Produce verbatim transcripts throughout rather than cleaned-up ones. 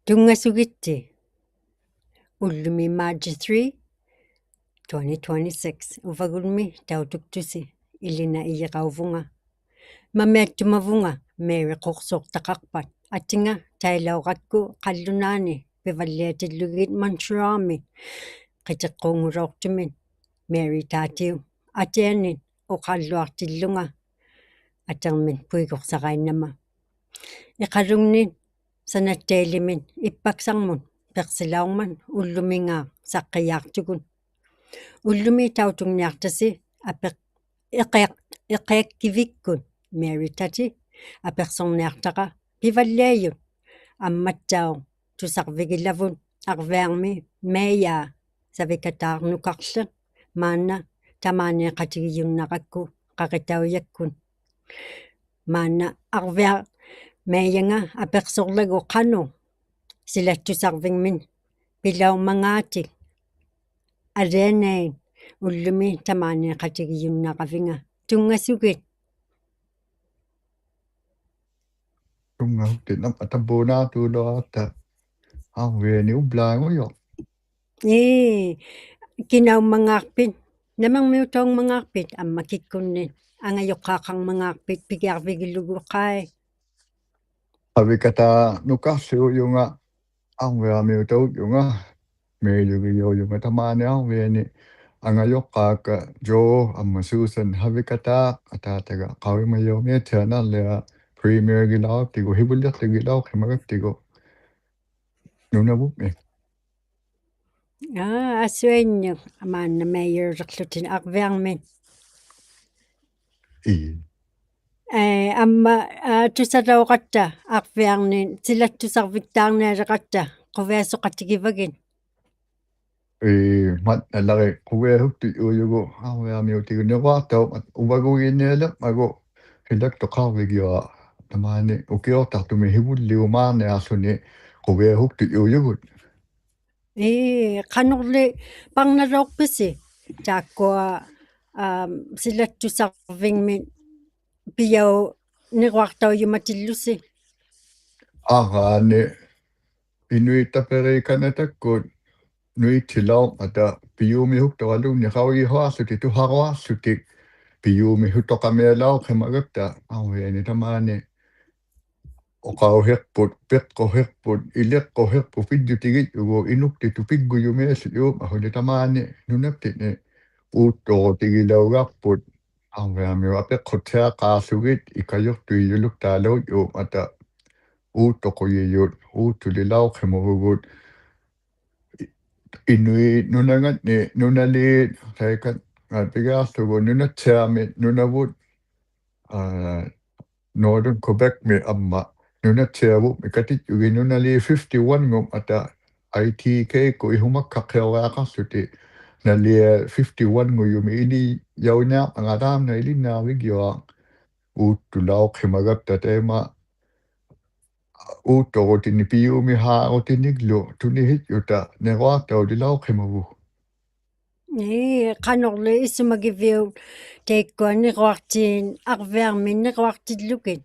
Tunngasugitti. Ullumi March three, twenty twenty-six. Uvagummi tautuktusi, Ilina Iyiqauvunga. Mamiattumavunga Mary Quqsuuqtaqaqpat. Atinga tailauqakku qallunaani pivalliatillugit Montreal-mi qitiqquungulauqtumit. Mary taatiuk atianit uqalluaqtillunga atirmit puiguqsarainnama. Iqalungnik sanattailimit ippaksarmut piqsilaurmat ullumingaaq saqqijaaqtugut. Ullumi tautungniaqtasi apiq-, iqiaq-, iqiakkivikkut Mary tati apiqsurniaqtara pivalliajut ammattauq tusarvigilavut Arviarmi mayor Savikataaq Nukarliq maanna tamaaniiqatigijunnarakku qaqitaujakkut. Maanna Arviaq mayor-nga apiqsurlagu qanuq silattusarvingmit pilaumangaatik alianait ullumi tamaaniiqatigijunnaravinga. Tunngasugit. Tunngasugit, namma tapunaatulauqtaaq Arviani ublaangujuq. Ii, kinaummangaaqpit, namirmiutaungmangaaqpit amma kikkunnit angajuqqaaqarmangaaqpit pigiarvigilugu qai? Savikataaq Nukarliujunga, Arviarmiutaujunga, mayor-gijaujunga tamaani Arviani. Angajuqqaakka Joe amma Susan Savikataaq, ataataga Qaujimajaumi atianarlia premier-gilauqtigu, sivulliqtugilauqsimagaktigu Nunavummi. Aa, asuinnuk, maanna mayor-liqłutit Arviarmit. Ii. Ee, amma, aa, tusalauqatta Arviarnit silattusarviktaarnialiratta, quviasuqatigivagit? Ii, matnalari quviasuktujujugu Arviarmiutigu niruaqtauq, uvaguginialirmagu silaktuqarvigiaq tamaani ukiuqtaqtumi sivulliumaarniaqłuni quviasuktujujugut. Ii, qanurli parnalauqpisi taakkua, aam, silattusarvingmit pijau niruaqtaujumatillusi? Araani Inuit Tapiriik Kanatakkut nuittilaurmata pijumisuktuqalungnik qaujijuaqłutik tusaruaqłutik pijumisuktuqamialauqsimagakta Arviani tamaani uqausiqput, piqqusiqput, iliqqusiqput pijjutigijjugu inuktitut piggujumiallujuumasuli tamaani nunaptinni uuttuqutigilaugaqput. Arviarmiut apiqquttiaqaaqługit ikajuqtuijuluktaalaujuumata uuttuqujijut uuttulilauqsimavugut. Inuit nunangatni nunaliit, taikanngat pigiaqługu Nunatsiamit Nunavut, aa, Northern Quebec-mi amma Nunatsiavummi katijjugit nunaliit fifty-one-ngumata I T K-kkut isumakkaqhiuriaqaqłutik naliat fifty-one-ngujumik ilijauniarmangaat taamna ilinniarvigijuaq. Uuttulauqsimagakta taima uuttuqutinik pijumisaarutiniklu tunisijjuta niruaqtaulilauqsimavut. Ii, qanurli isumagiviuk taikkua niruaqtit Arviarmit niruaqtillugit?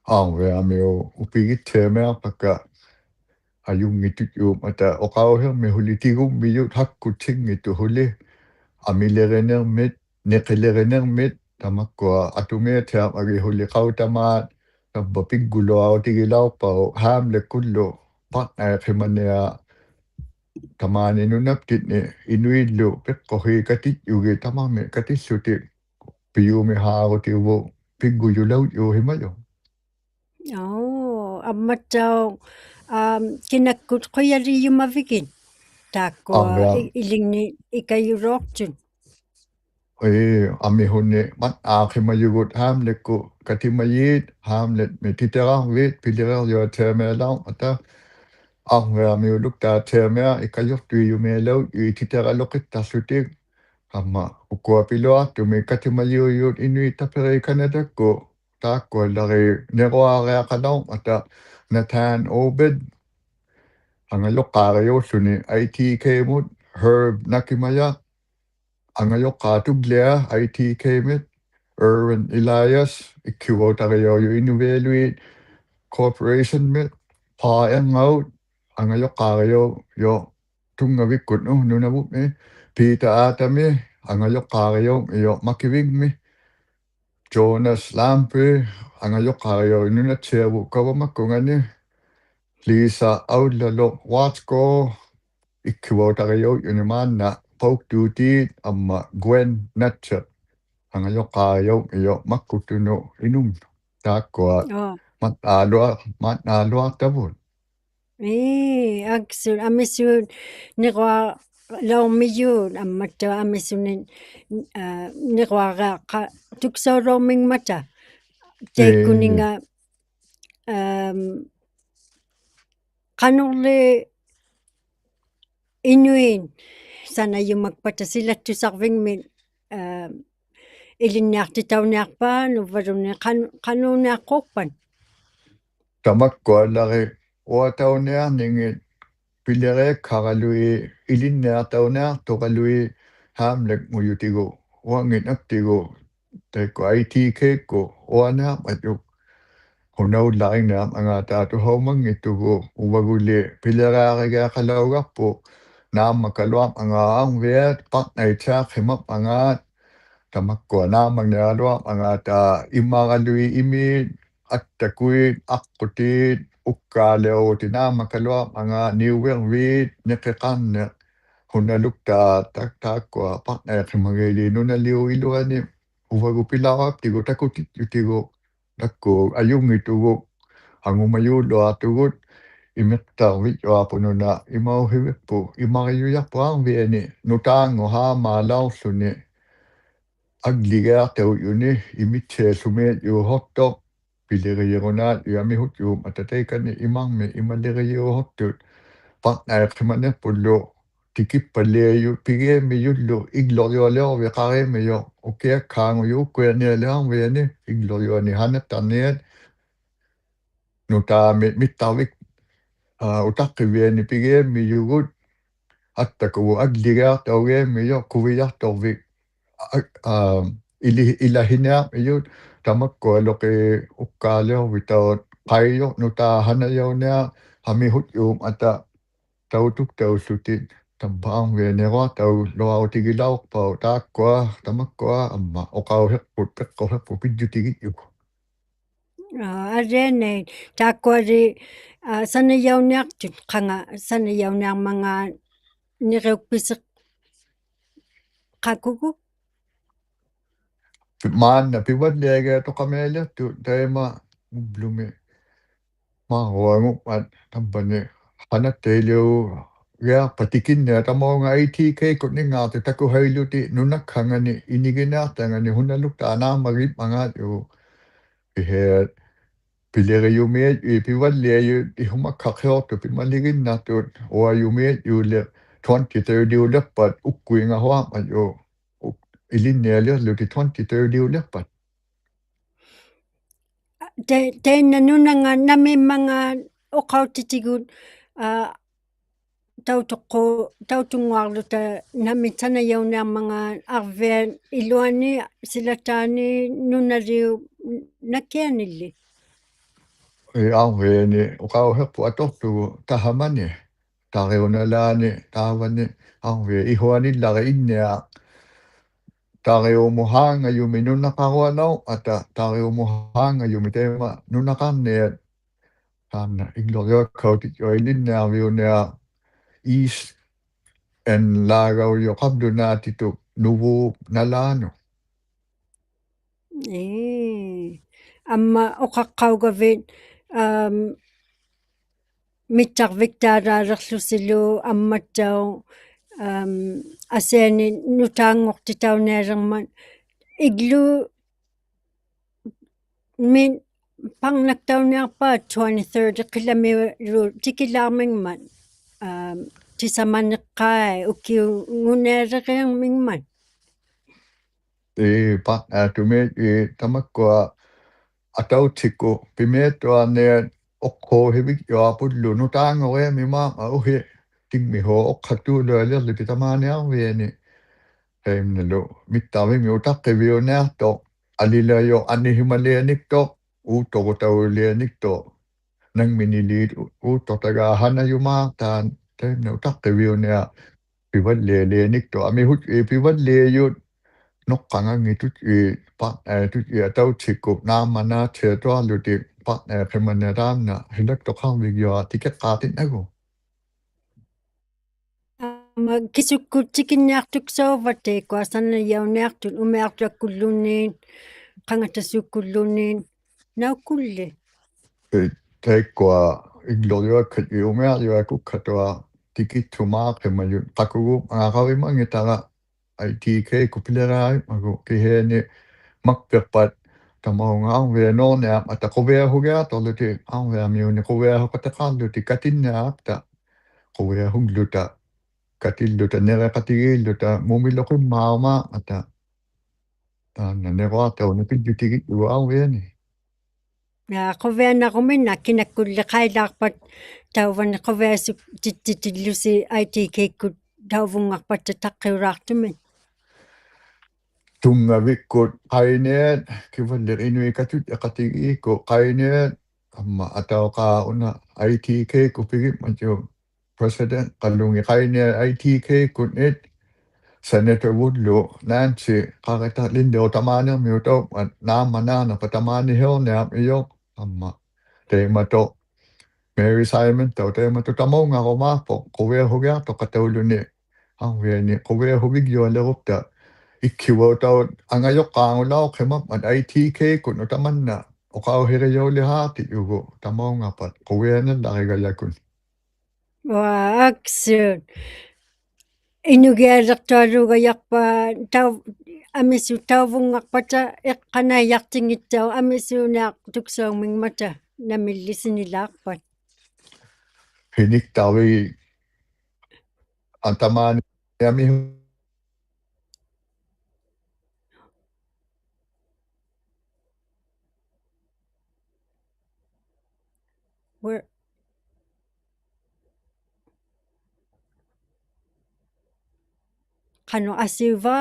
Arviarmiut upigittiamiaqpakka ajunngittujuumata uqausiqmi suli tigummijut sakkuttinngittut suli amilirinirmit, niqilirinirmit, tamakkua atumiattiarmagit suli qautamaat tavva pigguluarutigilaurpauk Hamlet-kullu parnaiqsimaniaq tamaani nunaptinni inuillu piqqusiit katijjugit tamarmik katillutik pijumisaarutivut piggujulaujuusimajuq. Oo, ammattauq, aam, kinakkut qujalijumavigit taakkua Arviaq. I-, ilingni ikajulauqtut? Ii, amisunni matnaaksimajugut Hamlet-kut katimajiit, Hamlet-mi titirarvit piliriarjuatsiamialaurmata, Arviarmiuluktaattiamiaq ikajuqtuijumialaujuit titiraluqittarlutik. Amma ukua piluaqtumik katimajiujut Inuit Tapiriik Kanatakkut, taakkualiriit niruariaqalaurmata Nathan Obed angajuqqaarijuulluni I T K-mut, Herb Nakimajaq angajuqqaatuglia I T K-mit, Erwin Elias ikkiuautarijaujut Inuvialuit Corporation-mit, Paul Englert, angajuqqaarijuq, jo, tunngavikkut, nu, Nunavummi. Peter Adami, angajuqqaarijuq, jo, Makivingmi. Jonas Lampe, angajuqqaarijuq, Nunatsiavut Kavamakungani. Lisa Aulalu Watsko, ikkuvautarijuujuni maanna, pauktuutiit, amma Gwen Natchep, angajuqqaarijuq, jo, Makkuttunut Inungnut. Taakkua, Oh. matnaalua-, matnaaluaqtavut. Ii, aksu, amisut, nirualaurmijut, ammattauq amisuni, aa, niruaraqqa, tuksaulaurmingmata. Ii. Taikkuninga, aam, qanurli inuit sanajumakpata silattusarvingmit, aam, ilinniaqtitauniaqpat, uvvaluunniit qan-, qanuuniaqquuqpat. Tamakkualarik uatauniarningit piliriakkaraluit ilinniaqtauniaqtuqaluit Hamlet-ngujutigu, uanginaptigu, taikku I T K-kkut uaniarmajuk. Hunaullaringniarmangaat taatuhaumanngittugu, uvaguli piliriarigiaqalaugarput, naamakaluarmangaat arviat, partneritsiaqqimamangaat, tamakkua naamangniaraluarmangaat, aa, imaraluit imiit, attakuit, aqqutiit, ukkaaliurutit naamakaluarmangaat, niuvirviit, niqiqarniq, hunaluktaat, ta-, taakkua partneriqqimagiillit nunaliup iluani, uvagut pilauqaptigu takutitjutigu, takkua ajunngittugu, angumajuluaqtugut, imiqtarvijjuaqput nuna, imauhiviqput, imarijujaqput arviani, nutaannguq haamaalauqłuni, agligiaqtaujuni, imitsiallumijuhuqtuq, pilirijirunaajuq amihutjuumata taikani imarmik imalirijuhuqtut, partneriqhimaniqpullu, tikippaliajut pigiamijullu, iglurjualiurvit qarimijuq, ukiakhaangujuq ukkuanialiq arviani, iglurjuanik hanattarniat, nutaamik mittarvik, aa, utaqqiviani pigiamijugut, attakuvut agligiaqtaugiamijuq, kuvijaqturvik, a-, aa, ili-, ilahiniarmijut, tamakkualuqi ukkaaliurvitaut, qaijuq, nutaaq hanajauniaq, amihutjuumata, tautuktaullutit, tampa arvianiruaqtauluarutigilauqpauk, taakkua, tamakkua, amma, uqauhiqput, piqquhiqput, pijjutigijjuq. Aa, alianait, taakkuali, aa, sanajauniaqtut, qanga, sanajauniarmangaat, niriukpisiqakugu? Maanna pivalliagiatuqamialiaqtut, taima, ublumi. Maruangummat, tampani, hanattailiugiaqpat tikinniat tamaunga I T K-kkut ningaaqtut takuhaillutit, nunakhangani, iniginiaqtangani, hunaluktaaq naamagimmangaat, ju. Pihiat, pilirijumiat, i pivalliajut, ihumakkaqhiuqtut, pimaliginnaqtut, uajumiat, juliq, twenty thirty-uliqpat, ukkuingahuarmat, ju. U-, ilinnialiqłutit twenty thirty-uliqpat. Ta-, tainna nunanga namimmangaat uqautitigut, aa, tautuqqu-, tautunnguarluta namit sanajauniarmangaat arviat iluani silataani nunaliup nakianilli. I arviani uqauhiqput atuqługu tahamani. Tariunalaani, taavani, arviat ihuanillari inniaq. Tariumuhaangajumi nunaqaruanauqmata, tariumuhaangajumi taima nunaqarniat. Taanna, iglurjuakkautijua ilinniarviuniaq, East and Lagaujuq qablunaatituq, nuvuup nalaanut. Ii. Amma uqaqqaugavit, am, mittarviktaalaaliqłusilu ammattauq, am, asianit nutaannguqtitaunialirmat, iglu-, mit parnaktauniaqpat twenty thirty qilamilu tikilaarmingmat, am, tisamaniqqai ukiungunialiriarmingmat. I, pa-, aa, tumi, i, tamakkua atautikkut pimiattuarniat uqquuhivigjuaqpullu nutaannguriamimaarmat uhi tingmihuuq uqqattuulualiqłutik tamaani arviani. Taimnalu mittarvingmi utaqqiviuniaqtuq, alilajuq anihimalianiktuq, uutturutaulianiktuq. ᓇᖕᒥᓂᓖᑦ ᐆ-, ᐆᑦᑐᖅᑕᒐ ᓴᓇᔪᒫᖅᑖᓐ ᑕᐃᒻᓇ ᐅᑕᖅᑭᕕᐅᓂᐊᖅ ᐱᕙᓪᓕᐊᓕᐊᓂᒃᑐᖅ. ᐊᒥᓱᑦ ᐄ ᐱᕙᓪᓕᐊᔪᑦ ᓄᖅᑲᖓᙱᑦᑐᑦ ᐄ ᐸ-, ᐄ, ᑐᑦ ᐄ ᐊᑕᐅᑦᓯᒃᑯᑦ ᓈᒻᒪᓈᑦᓯᐊᑐᐊᕐᓗᑎᒃ ᐸ-, ᐄ, ᕿᒪᓂᐊᓛᒻᓇ ᓯᓚᒃᑐᖃᕐᕕᒡᔪᐊᖅ ᑎᑭᖅᑳᖅᑎᓐᓇᒍ. ᐊᒻᒪ ᑭᓱᒃᑯᑦ ᑎᑭᓐᓂᐊᖅᑐᒃᓴᐅᕙᑦ ᑕᐃᒃᑯᐊ ᓴᓇᔭᐅᓂᐊᖅᑐᑦ ᐅᒥᐊᖅᑐᐊᒃᑯᓪᓘᓐᓃᑦ, ᖃᖓᑕᓲᒃᑯᓪᓘᓐᓃᑦ, ᓇᐅᒃᑯᓪᓕ? ᐄ, ᑕᐃᒃᑯᐊ ᐃᒡᓗᕐᔪᐊᒃᓴᑦ ᐅᒥᐊᕐᔪᐊᒃᑯᒃᓴᑐᐊᖅ ᑎᑭᑦᓱᒫᖅᓯᒪᔪᑦ ᖃᑯᒍ ᐊᖓᖃᕕᒪᙱᑕᕋ ᐊᐃ ᑏ ᑲᐃᒃᑯᑦ ᐱᓕᕆᐊᕆᒪᒍ ᑭᓯᐊᓂ ᒪᒃᐱᖅᐸᑦ ᑕᒪᐅᖓ ᐊᕐᕕᐊᓅᓂᐊᖅ ᐊᑕ ᖁᕕᐊᓱᒋᐊᖅᑐᕐᓗᑎᒃ ᐊᕐᕕᐊᒥᐅᓂᒃ ᖁᕕᐊᓱᖃᑎᖃᕐᓗᑎᒃ ᑲᑎᓐᓂᐊᖅᑕ ᖁᕕᐊᓱᒡᓗᑕ ᑲᑎᓪᓗᑕ ᓂᕆᖃᑎᒌᓪᓗᑕ ᒧᒥᓗᖁᒻᒫᕈᒫᖅ ᐊᑕ. ᑖᓐᓇ ᓂᕈᐊᖅᑕᐅᓂ ᐱᔾᔪᑎᒋᑦ ᐅᐊᕐᕕᐊᓂ. ᔮ, ᖁᕕᐊᓇᕈᒥᓇᖅ ᑭᓇᒃᑯᓪᓕ ᖃᐃᓛᖅᐸᑦ ᑕᐅᕙᓂ ᖁᕕᐊᓱᒃᑎᑦᑎᓪᓗᓯ ᐊᐃ ᑏ ᑲᐃᒃᑯᑦ ᑕᐅᕗᙵᖅᐸᑦᑕ ᑕᖅᑭᐅᓛᖅᑐᒥᒃ. ᑐᙵᕕᒃᑯᑦ ᖃᐃᓂᐊᑦ, ᑭᕙᓪᓕᖅ ᐃᓄᐃᑦ ᑲᑐᔾᔨᖃᑎᒌᒃᑯᑦ ᖃᐃᓂᐊᑦ, ᐊᒻᒪ ᐊᑕᐅᖅᑳᕈᓇ ᐊᐃ ᑏ ᑲᐃᒃᑯᑦ ᐱᒋᒻᒪᔪᖅ president ᖃᓗᖏᑦ ᖃᐃᓂᐊᑦ ᐊᐃ ᑏ ᑲᐃᒃᑯᑦ ᐃᑦ, Senator Woodley, Nancy, ᖃᕆᑕᓕᓐᓕᐅᖅ ᑕᒫᓂᕐᒥᐅᑕᐅᖅ, ᐊ, ᓈᒻᒪᓈᓇᖅᐸᑦ ᑕᒫᓂ ᓯᐅᕐᓂᐊᕐᒥᔪᖅ, ᐊᒻᒪ ᑕᐃᒪᑐᖅ Mary Simon ᑕᐅ ᑕᐃᒪᑐᖅ ᑕᒪᐅᖓᕈᒫᖅᐳᖅ ᖁᕕᐊᓱᒋᐊᖅᑐᖃᑕᐅᓗᓂ ᐊᕐᕕᐊᓂ ᖁᕕᐊᓱᕕᒡᔪᐊᓕᕈᑉᑕ ᐃᒃᓯᕙᐅᑕᐅᑦ ᐊᖓᔪᖅᑳᖑᓚᐅᖅᓯᒪᒻᒪᑦ ᐊᐃ ᑏ ᑲᐃᒃᑯᑦ ᐅᑕᒪᓐᓇ ᐅᖃᐅᓯᕆᔭᐅᓕᓵᑎᓪᓗᒍ ᑕᒪᐅᖓᐸᑦ ᖁᕕᐊᓇᓪᓚᕆᒐᔭᒃᑯᓐ. ᐅᐊ ᐊᒃᓱᑦ. ᐃᓄᒋᐊᓕᖅᑐᐊᓘᒐᔭᖅᐸ ᑕᐅ-, ᐊᒥᓱᑦ ᑕᐅᕗᙵᖅᐸᑕ ᐃᖅᑲᓇᐃᔭᖅᑎᙱᑦᑕᐅᖅ ᐊᒥᓲᓂᐊᖅᑐᒃᓴᐅᒻᒥᖕᒪᑕ ᓇᒥᓪᓕ ᓯᓂᓛᖅᐸᑦ. ᓯᓂᒃᑕᕕᑦ ᐊᑕᒫᓂ ᐊᒥᓱ- Where? ᖃᓄᖅ ᐊᓯᐅᕚ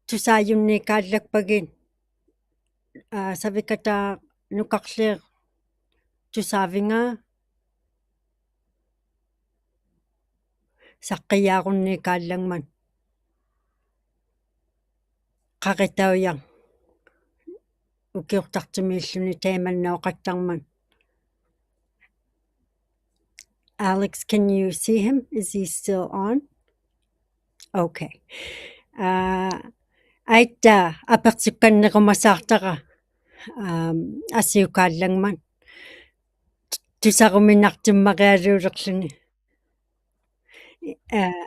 ᑐᓵᔪᓐᓃᑳᓪᓚᒃᐸᒋᑦ, ᐋ, ᓴᕕᑲᑖᖅ ᓄᑲᖅᖠᖅ ᑐᓵᕕᖓ ᓴᖅᑭᔮᕈᓐᓃᑳᓪᓚᖕᒪᑦ. ᖃᕆᑕᐅᔭᖅ ᐅᑭᐅᖅᑕᖅᑐᒦᓪᓗᓂ ᑕᐃᒪᓐᓇᐅᖃᑦᑕᕐᒪᑦ. Alex, can you see him? Is he still on? Okay. ᐋ, ᐊᐃᑦᑖ ᐊᐱᖅᓱᒃᑲᓐᓂᕈᒪᓵᖅᑕᕋ, ᐋᒻ, ᐊᓯᐅᑳᓪᓚᖕᒪᑦ. ᑐᓴᕈᒥᓇᖅᑐᒻᒪᕆᐊᓘᓕᖅᖢᓂ. ᐋ,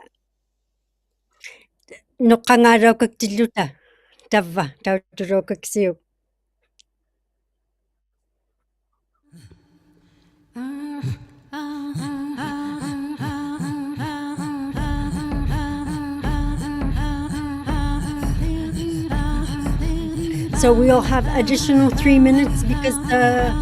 ᓄᖅᑲᖓᓚᐅᑲᒃᑎᓪᓗᑕ. ᑕᕝᕙ, ᑕᐅᑐᓚᐅᑲᒃᓯᐅᒃ. So we'll have additional three minutes because the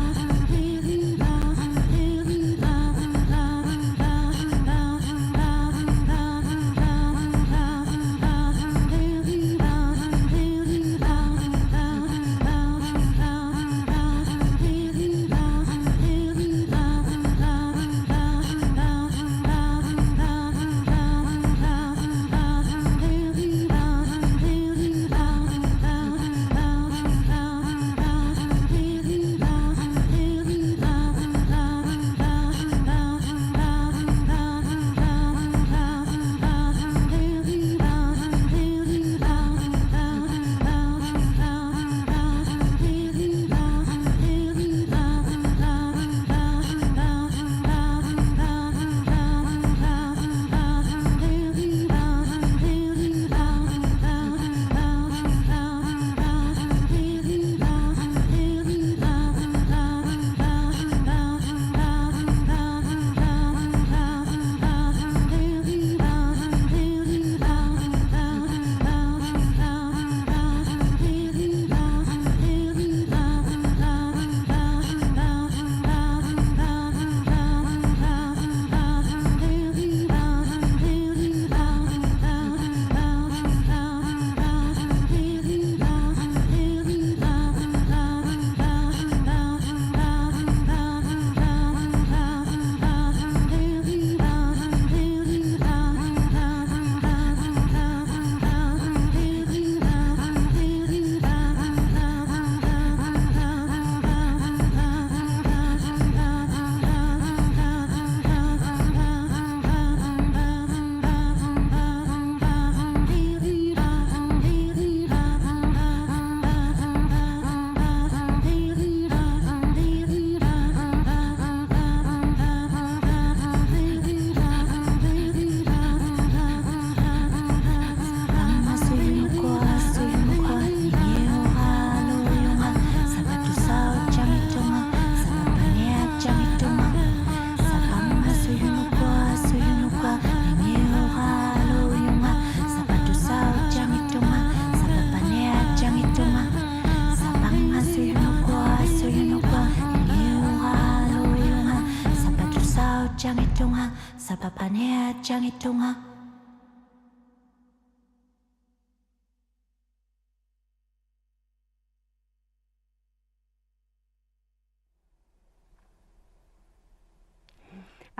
ᔾᔭᙱᑦᑐᖓ, ᓴᐸᐸᓂᐊᔾᔭᙱᑦᑐᖓ.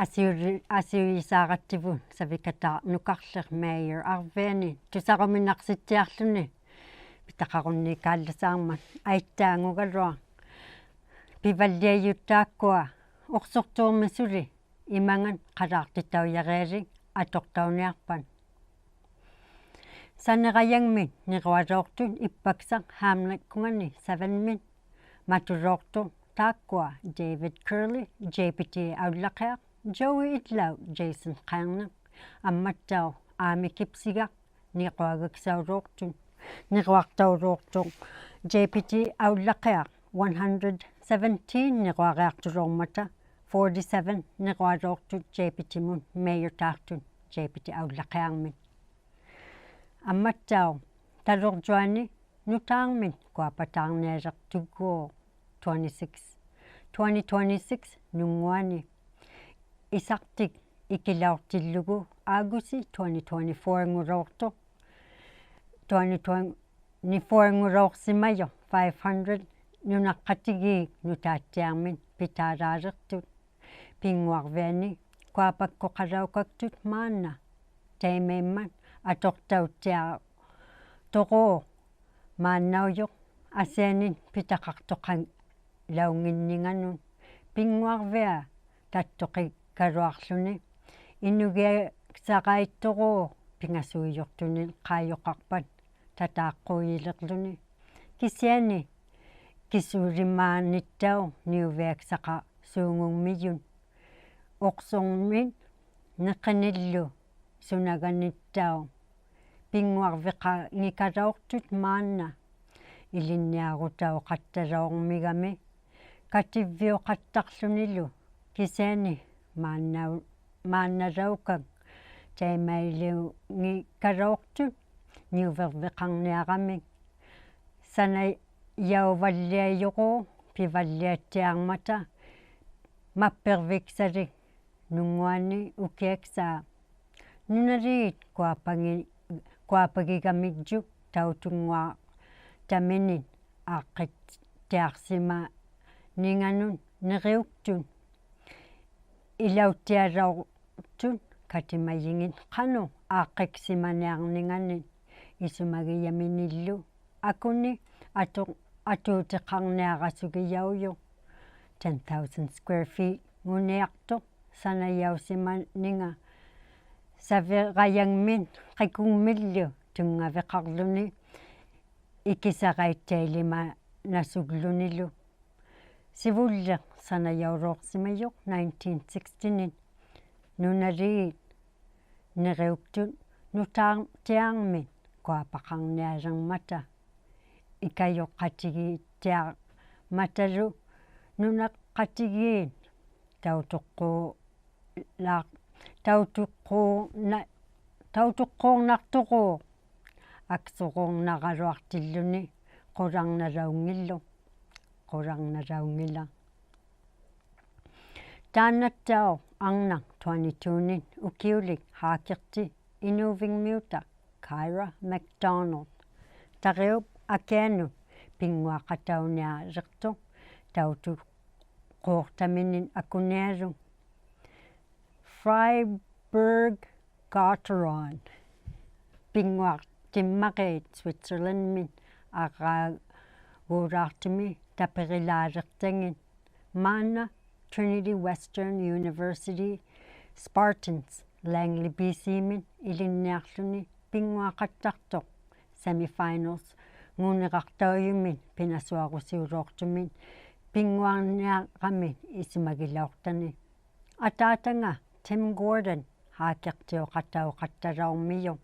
ᐊᓯᐅᔪ-, ᐊᓯᐅᔨᓵᕋᑦᑎᕗᑦ ᓴᕕᑲᑖᖅ ᓄᑲᖅᖠᖅ Mayor ᐊᕐᕕᐊᓂ ᑐᓴᕈᒥᓇᖅᓯᑦᑎᐊᕐᓗᓂ ᐱᑕᖃᕈᓐᓃᑳᓪᓚᓵᕐᒪᑦ ᐊᐃᑦᑖᖑᒐᓗᐊᖅ. ᐱᕙᓪᓕᐊᔪᑦ ᑖᒃᑯᐊ ᐅᖅᓱᖅᑑᕐᒥ ᓱᓕ ᐃᒪᖓᑦ ᖃᓛᖅᑎᑕᐅᔭᕆᐊᓕᒃ ᐊᑐᖅᑕᐅᓂᐊᖅᐸᑦ. ᓴᓂᕋᔭᖕᒥᑦ ᓂᕈᐊᓚᐅᖅᑐᑦ ᐃᑉᐸᒃᓴᖅ ᕼᐋᒻᓇᒃᑯᖓᓂ seven-ᒥᑦ. ᒪᑐᓚᐅᖅᑐᖅ ᑖᒃᑯᐊ David Curley, J P T ᐊᐅᓪᓚᕿᐊᖅ, Joey ᐃᓪᓚᐅᑉ, Jason ᖃᐃᕐᓂᖅ, ᐊᒻᒪᑦᑕᐅᖅ ᐋᒥ ᑭᑉᓯᒐᖅ ᓂᕈᐊᒐᒃᓴᐅᓚᐅᖅᑐᑦ. ᓂᕈᐊᖅᑕᐅᓚᐅᖅᑐᖅ J P T ᐊᐅᓪᓚᕿᐊᖅ one hundred seventeen ᓂᕈᐊᕆᐊᖅᑐᓚᐅᕐᒪᑕ, forty-seven ᓂᕈᐊᓚᐅᖅᑐᑦ J P T-ᒧᑦ Mayor-ᑖᖅᑐᑦ J P T ᐊᐅᓪᓚᕿᐊᕐᒥᑦ. ᐊᒻᒪᑦᑕᐅᖅ ᑕᓗᕐᔪᐊᓂ ᓄᑖᕐᒥᑦ ᑯᐊᐸᑖᕐᓂᐊᓕᖅᑐᒡᒎᖅ twenty-six, twenty twenty-six ᓄᙳᐊᓂ. ᐃᓴᖅᑎᒃ ᐃᑭᓚᐅᖅᑎᓪᓗᒍ ᐋᒍᓯ twenty twenty-four-ᖑᓚᐅᖅᑐᖅ, twenty twenty-four-ᖑᓚᐅᖅᓯᒪᔪᖅ five hundred ᓄᓇᖅᑲᑎᒌᒃ ᓄᑖᑦᑎᐊᕐᒥᑦ ᐱᑖᓛᓕᖅᑐᑦ. ᐱᙳᐊᕐᕕᐊᓂ ᑯᐊᐸᒃᑯᖃᓚᐅᑲᒃᑐᑦ ᒫᓐᓇ. ᑕᐃᒪᐃᒻᒪᑦ ᐊᑐᖅᑕᐅᑦᑎᐊᖅᑐᕉᖅ ᒫᓐᓇᐅᔪᖅ ᐊᓯᐊᓂᒃ ᐱᑕᖃᖅᑐᖃᓚᐅᙱᓐᓂᖓᓄᑦ. ᐱᙳᐊᕐᕕᐊ ᑕᑦᑐᕿᒐᓗᐊᕐᓗᓂ ᐃᓄᒋᐊᒃᓴᕋᐃᑦᑐᕉᖅ ᐱᖓᓲᔪᖅᑐᓂᒃ ᖄᔪᖃᖅᐸᑦ ᑕᑖᖅᑰᔨᓕᕐᓗᓂ. ᑭᓯᐊᓂ ᑭᓱᓕᒫᓂᑦᑕᐅᖅ ᓂᐅᕕᐊᒃᓴᖃᓲᖑᖕᒥᔪᑦ. ᐅᖅᓱᕐᒥᑦ ᓂᕿᓂᓪᓗ ᓱᓇᒐᓂᑦᑕᐅᖅ ᐱᙳᐊᕐᕕᖃᙱᖃᓚᐅᖅᑐᑦ ᒫᓐᓇ. ᐃᓕᓐᓂᐊᕈᑕᐅᖃᑦᑕᓚᐅᕐᒥᒐᒥ ᑲᑎᕝᕕᐅᖃᑦᑕᕐᓗᓂᓗ ᑭᓯᐊᓂ ᒫᓐᓇᐅ-, ᒫᓐᓇᓚᐅᑲᒃ ᑕᐃᒪᐃᓕᐅᙱᖃᓚᐅᖅᑐᑦ ᓂᐅᕕᕐᕕᖃᕐᓂᐊᕋᒥᒃ. ᓴᓇᔭᐅᕙᓪᓕᐊᔪᕉᖅ ᐱᕙᓪᓕᐊᑦᑎᐊᕐᒪᑕ ᒪᑉᐱᕐᕕᒃᓴᓕᒃ ᓄᙳᐊᓂ ᐅᑭᐊᒃᓵᖅ. ᓄᓇᓖᑦ ᑯᐊᐸᒋ-, ᑯᐊᐸᒋᒐᒥᔾᔪᒃ ᑕᐅᑐᙳᐊᖅᑕᒥᓂᒃ ᐋᖅᑭᑦᑎᐊᖅᓯᒪᓂᖓᓄᑦ ᓂᕆᐅᒃᑐᑦ ᐃᓚᐅᑦᑎᐊᓚᐅᖅᑐᑦ ᑲᑎᒪᔨᖏᑦ ᖃᓄᖅ ᐋᖅᑭᒃᓯᒪᓂᐊᕐᓂᖓᓂᒃ ᐃᓱᒪᒋᔭᒥᓂᓪᓗ. ᐊᑯᓂ ᐊᑐ-, ᐊᑑᑎᖃᕐᓂᐊᕋᓱᒋᔭᐅᔪᖅ ten thousand square feet-ᖑᓂᐊᖅᑐᖅ ᓴᓇᔭᐅᓯᒪᓂᖓ. ᓴᕕᕋᔭᖕᒥᑦ ᕿᑯᖕᒥᓪᓗ ᑐᙵᕕᖃᕐᓗᓂ ᐃᑭᓴᕋᐃᑦᑕᐃᓕᒪᓇᓱᒡᓗᓂᓗ. ᓯᕗᓪᓕᖅ ᓴᓇᔭᐅᓚᐅᖅᓯᒪᔪᖅ nineteen sixty-ᓂᑦ ᓄᓇᓖᑦ ᓂᕆᐅᒃᑐᑦ ᓄᑖᑦᑎᐊᕐᒥᑦ ᑯᐊᐸᖃᕐᓂᐊᓕᕐᒪᑕ. ᐃᑲᔪᖃᑎᒌᑦᑎᐊᕐᒪᑕᓗ ᓄᓇᖃᑎᒌᑦ ᑕᐅᑐᖅᑰ-, ᓛᖅ-, ᑕᐅᑐᖅᑰᕐᓇ-, ᑕᐅᑐᖅᑰᕐᓇᖅᑐᕉᖅ ᐊᒃᓱᕈᕐᓇᕋᓗᐊᖅᑎᓪᓗᓂ ᖁᓚᕐᓇᓚᐅᙱᓪᓗ, ᖁᓚᕐᓇᓚᐅᙱᓚᖅ. ᑖᓐᓇᑦᑕᐅᖅ ᐊᕐᓇᖅ twenty-two-ᓂᑦ ᐅᑭᐅᓕᒃ ᕼᐋᑭᖅᑎ ᐃᓅᕕᖕᒥᐅᑕᖅ Kyra McDonald. ᑕᕆᐅᑉ ᐊᑭᐊᓄᑦ ᐱᙳᐊᖃᑕᐅᓂᐊᓕᖅᑐᖅ ᑕᐅᑐᖅᑰᖅᑕᒥᓂᒃ ᐊᑯᓂᐊᓗᒃ. Fribourg-Gottéron. ᐱᙳᐊᖅᑎᒻᒪᕇᑦ Switzerland-ᒥᑦ ᐊᕐᕌᒎᓛᖅᑐᒥ ᑕᐱᕆᓛᓕᖅᑕᖏᑦ. ᒫᓐᓇ Trinity Western University Spartans Langley B C-ᒥᑦ ᐃᓕᓐᓂᐊᕐᓗᓂ ᐱᙳᐊᖃᑦᑕᖅᑐᖅ semifinals-ᖑᓂᕋᖅᑕᐅᔪᒥᑦ ᐱᓇᓱᐊᕈᓯᐅᓚᐅᖅᑐᒥᑦ ᐱᙳᐊᕐᓂᐊᕋᒥ ᐃᓱᒪᒋᓚᐅᖅᑕᓂ. ᐊᑖᑕᖓ Tim Gordon ᕼᐋᑭᖅᑎᐅᖃᑕᐅᖃᑦᑕᓚᐅᕐᒥᔪᖅ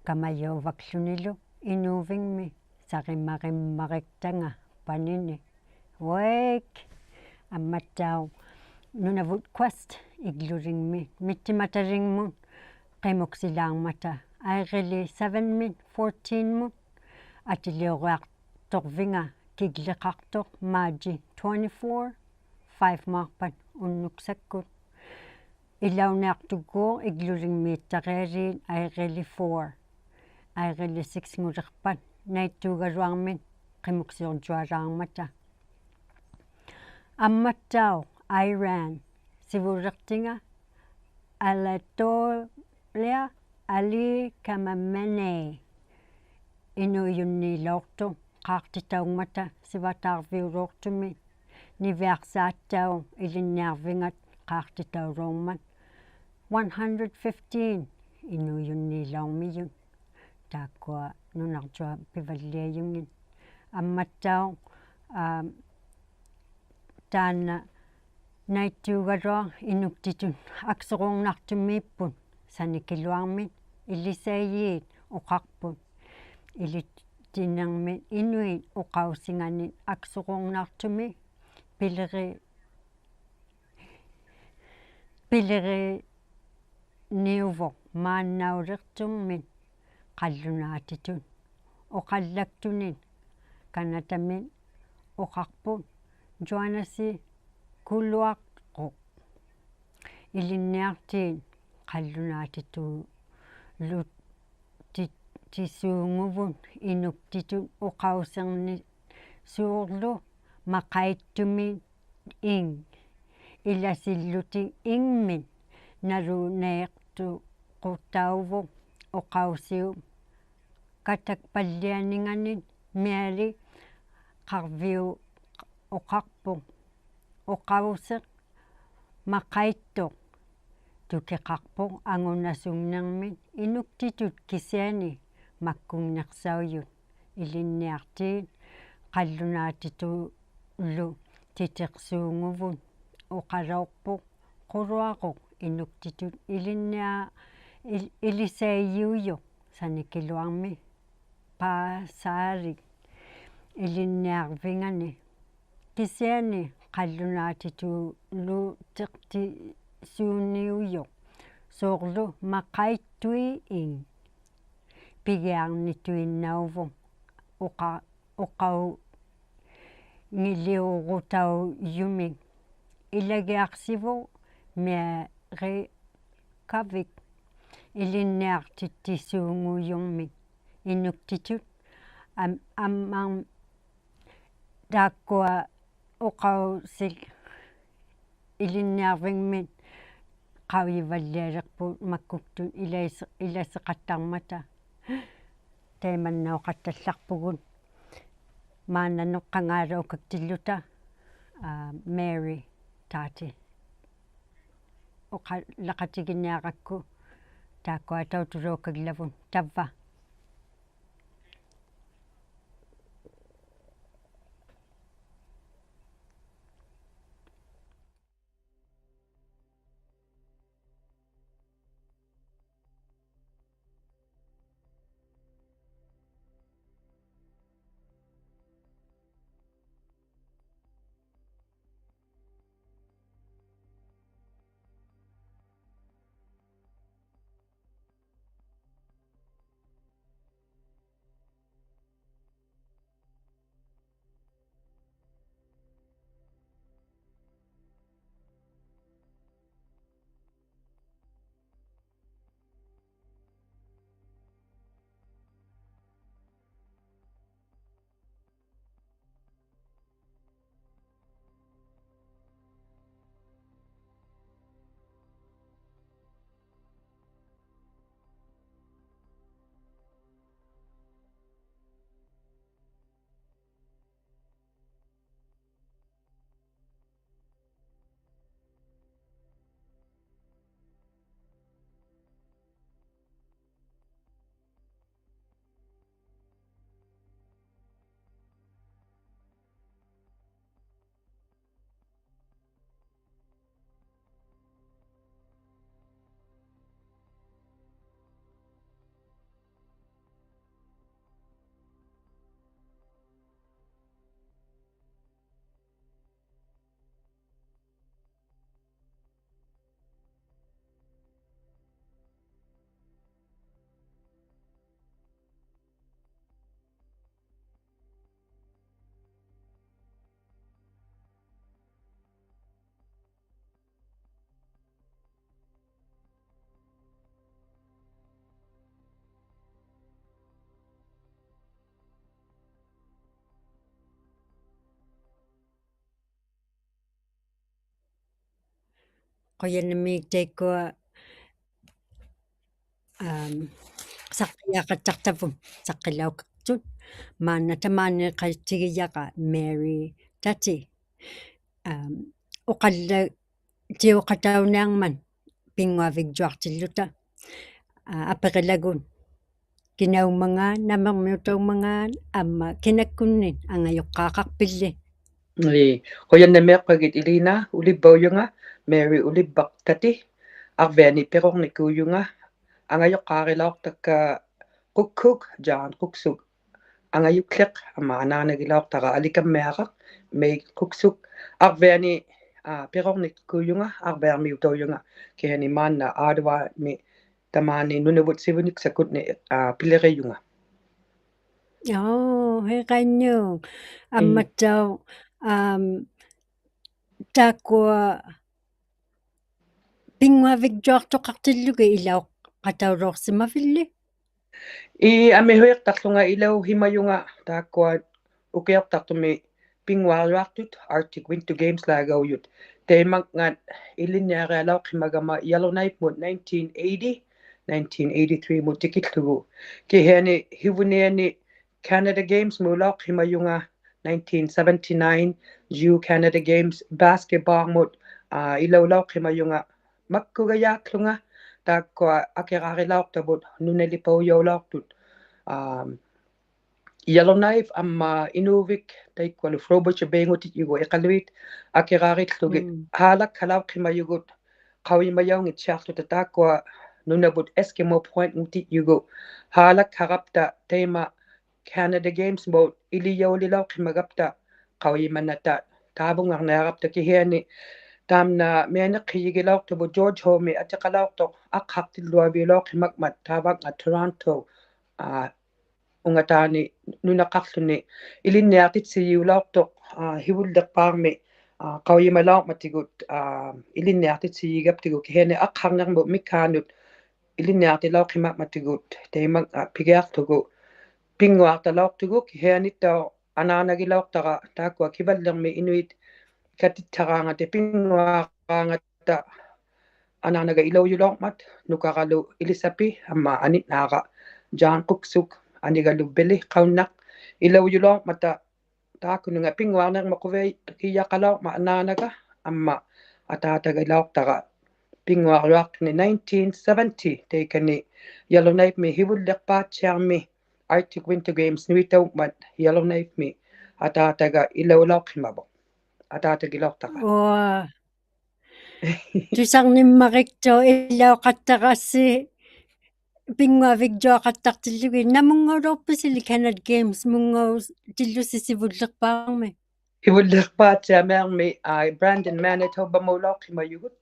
ᑲᒪᔫᕙᒃᖢᓂᓗ ᐃᓅᕕᖕᒥ ᓴᕆᒪᕆᒻᒪᕆᒃᑕᖓ ᐸᓂᓂ. ᐅᐊᐃᒃ. ᐊᒻᒪᑦᑕᐅᖅ ᓄᓇᕗᑦ Quest ᐃᒡᓗᓕᖕᒥ ᒥᑦᑎᒪᑕᓕᖕᒧᑦ ᕿᒧᒃᓯᓛᕐᒪᑕ ᐊᐃᕆᓕ seven-ᒥᑦ fourteen-ᒧᑦ ᐊᑎᓕᐅᕆᐊᖅᑐᕐᕕᖓ ᑭᒡᓕᖃᖅᑐᖅ March twenty-four, five-ᒧᐊᖅᐸᑦ ᐅᓐᓄᒃᓴᒃᑯᑦ. Ilauniaqtugut Iglulingmiittarialiit Airili four, Airili six-nguliqpat, naittuugaluarmit qimuksiurjualaarmata. Ammattauq Iran sivuliqtinga Ayatollah Ali Khamenei inuujunniilauqtuq qaaqtitaungmata sivataarviuluuqtumit, niviaqsaattauq ilinniarvingat qaaqtitauluungmat one hundred fifteen inuujunniilaurmijut. Taakkua nunarjuat pivalliajungit. Ammattauq, aa, taanna naittuugaluaq inuktitut aksururnaqtumiipput sanikiluarmit, ilisaijiit uqaqput ilittinirmit inuit uqausinganit aksururnaqtumik piliri-, piliriniuvuq maannauliqturmit qallunaatitut uqallaktunit. Kanatamit uqaqput Juanasi Kuluaqquq ilinniaqtiit qallunaatitullu ti-, tisuunguvut inuktitut uqausirnit suurlu maqaittumit Ing. Ilasillutik Ingmit nalunaiqtuqutauvuq uqausiup katakpallianinganit Miali Qarviu uqaqpuq. Uqausiq maqaittuq tukiqaqpuq angunasungniqmit inuktitut kisiani makkungniqsaujut. Ilinniaqtiit qallunaatitullu titiqsuunguvut uqalauqpuq Kuluaquq inuktitut ilinnia-, il-, ilisaijiujuq sanikiluarmi paasaalik ilinniarvingani. Kisiani qallunaatitullu tiqtisuuniujuq suurlu maqaittui Ing. Pigiarnituinnauvuq uqa-, uqaungiliurutaujumik. Ilagiaqsivuq Miarikavik ilinniaqtittisuungujumik inuktitut am-, amam taakkua uqausiq ilinniarvingmit qaujivallialiqput makkuktut ilais-, ilasiqattarmata. Taimannauqattallaqpugut maanna nuqqangalaukaktilluta, aa, Mary Taati. Uqalaqatiginiarakku taakkua tautulaukagllavut tavva. Qujanamiik taikkua, am, saqqiaqattaqtavut, saqqilaukaqtut. Maanna tamaaniiqattigijara Mary Tati. Am, uqallatiuqatauniarmat pinnguavigjuaqtilluta. Aa, apiqilagut kinaummangaat, namirmiutaumangaat, amma kinakkunnit angajuqqaaqaqpilli. Ii, qujanamiiqpagit Elina Ulibbaujunga, Mary Ulibbaq Tati, arviani Piqurnikujunga, angajuqqaarilauqtakka Qukkuk, John Quksuk, angajukliq, amma anaanagilauqtara alikammiaraq, May Quksuk, arviani, aa, Piqurnikujunga, arviarmiutaujunga, kihani maanna Ottawa-mi tamaani Nunavut Sivuniksakkunni, aa, pilirijunga. Oo, hiqanniuk. Mm. Ammattauq, am, taakkua pinnguavigjuaqtuqaqtillugit ilauqataulauqsimavilli? Ii, amihuiqtaqłunga ilauhimajunga taakkua ukiuqtaqtumi pinnguariuaqtut Arctic Winter Games-laagaujut. Taimangat ilinniarialauqhimagama Yellowknife-mut nineteen eighty, nineteen eighty-three-mut tikillugu. Kihani hivuniani Canada Games-mulauqhimajunga nineteen seventy-nine, Juneau Canada Games basketball-mut, aa, ilaulauqhimajunga makkugajaaqłunga, taakkua akirarilauqtavut nunalipaujaulauqtut, aa, Yellowknife amma Inuvik, taikkualu Frobisher Bay-ngutitjugu Iqaluit, akirariłługit, mm, haalakhalauqhimajugut, qaujimajaunngittiaqłuta taakkua Nunavut Eskimo Point-ngutitjugu, haalakharapta taima Canada Games-mut ilijaulilauqhimagapta qaujimanata taavungarniarapta kihani. Taamna mianiqqijigilauqtavut George Hohmi atiqalauqtuq aqhaqtilluaviulauqhimagmat taavanga Toronto, aa, ungataani nunaqaqłuni ilinniaqtitsijiulauqtuq, aa, hivulliqpaami, aa, qaujimalauqmatigut, aa, ilinniaqtitsijigaptigu kihani aqharnirmut mikaanut ilinniaqtilauqhimagmatigut taimanga, aa, pigiaqługu pinnguaqtalauqtugu kihanittauq anaanagilauqtara taakkua Kivallirmi inuit katittaraangata pinnguaraangata anaanaga ilaujulauqmat, nukaralu Ilisapi amma anitnaara John Quksuk, anigalu Billy Qaunaq, ilaujulauqmata taakkununga pinnguarnirmut quviaqalauqmat anaanaga amma ataatagilauqtara pinnguariuaqtuni nineteen seventy taikani Yellowknife-mi hivulliqpaattiarmi Arctic Winter Games nuitaungmat Yellowknife-mi ataataga ilaulauqhimavoq. Ataatagilauqtara. Ua. Tusarnimmariktuq ilauqattarassi pinnguavigjuaqattaqtillugit, namunngaulauqpisili Canada Games-munngautillusi sivulliqpaami? Sivulliqpaattiamiarmi, aa, Brandon, Manitoba-mulauqhimajugut.